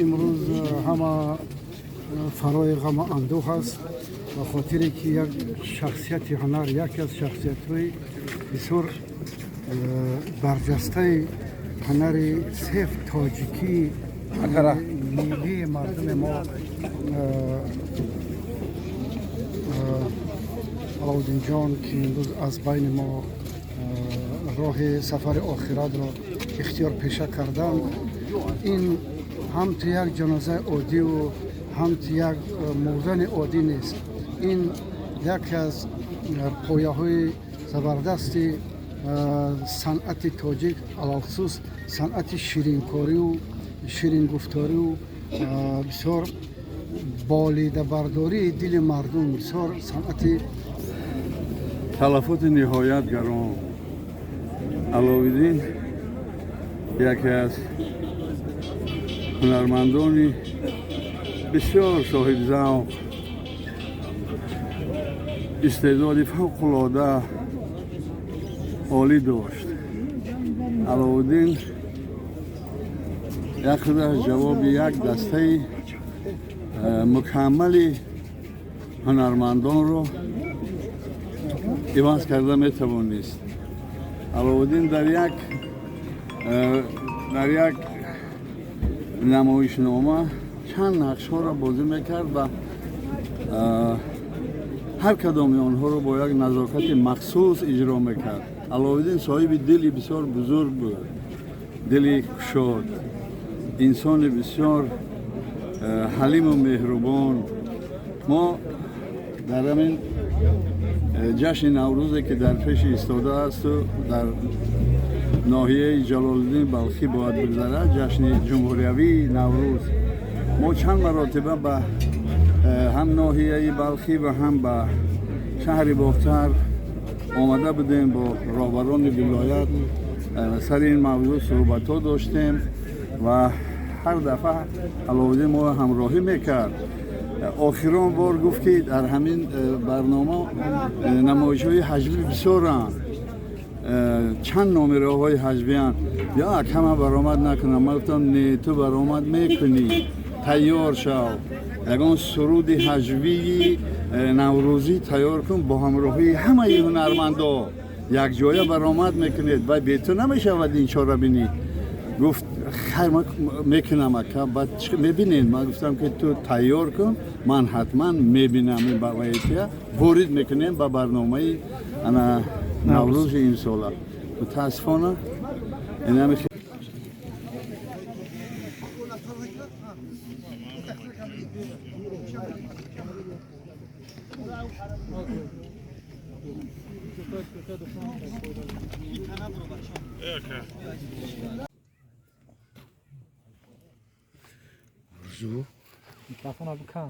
Имрӯз ҳама фарои ғаму андӯҳ аст, ба хотире ки як шахсияти ҳунар, яке аз шахсиятҳои бисёр барҷастаи ҳунари сеф тоҷикии миллии мардуми мо, Аловуддинҷон, ки имрӯз аз байни мо роҳи сафари охиратро ихтиёр пеша кардан, ин ҳамту як ҷанозаи оддиву ҳамту як мурдани оддӣ нест. Ин яке аз пояҳои забардасти санъати тоҷик, алалхусус санъати ширинкорию ширингуфторию бисёр болидабардории дили мардум, бисёр санъати Талафоти ниҳоят гарон. Аловиддин яке аз ҳунармандони бисёр соҳибзавқ, истеъдоди фавқулода олӣ дошт. Аловуддин як худаш ҷавоби як дастаи мукаммали ҳунармандонро иваз карда метавонист. Аловуддин дар як намоишнома чанд нақшҳоро бозӣ мекард ва ҳар кадоми онҳоро бо як назокати махсус иҷро мекард. Аловуддин соҳиби дили бисёр бузург буд, дили кушод, инсони бисёр ҳалиму меҳрубон. Мо дар ҳамин ҷашни Наврӯзе, ки дар пеши истодаасту дар ноҳияи Ҷалолиддин Балхӣ бояд бигзарад, ҷашни ҷумҳуриявии Наврӯз, мо чанд маротиба ба ҳам ноҳияи Балхӣ ва ҳам ба шаҳри Бохтар омада будем, бо роҳбарони вилоят сари ин мавзӯъ суҳбатҳо доштем ва ҳар дафъа Аловуддин моро ҳамроҳӣ мекард. Охирон бор гуфт, ки дар ҳамин барнома намоишҳои ҳаҷвӣ бисёранд, чанд номераҳои ҳаҷвиянд, ё акама баромад накунам. Ман гуфтам: «Не, ту баромад мекунӣ, тайёр шав, ягон суруди ҳаҷвии наврӯзӣ тайёр кун, бо ҳамроҳии ҳамаи ҳунармандо якҷоя баромад мекунед ва бе ту намешавад ин чорабинӣ». Гуфт: «Хайр, ман мекунам, ака, баъд мебинед». Ман гуфтам, ки ту тайёр кун, ман ҳатман мебинам, ин баъваятия ворид мекунем ба барномаи ана Наврӯзи имсола. Мутаассифона, инами Орзу. Микрофона бикан.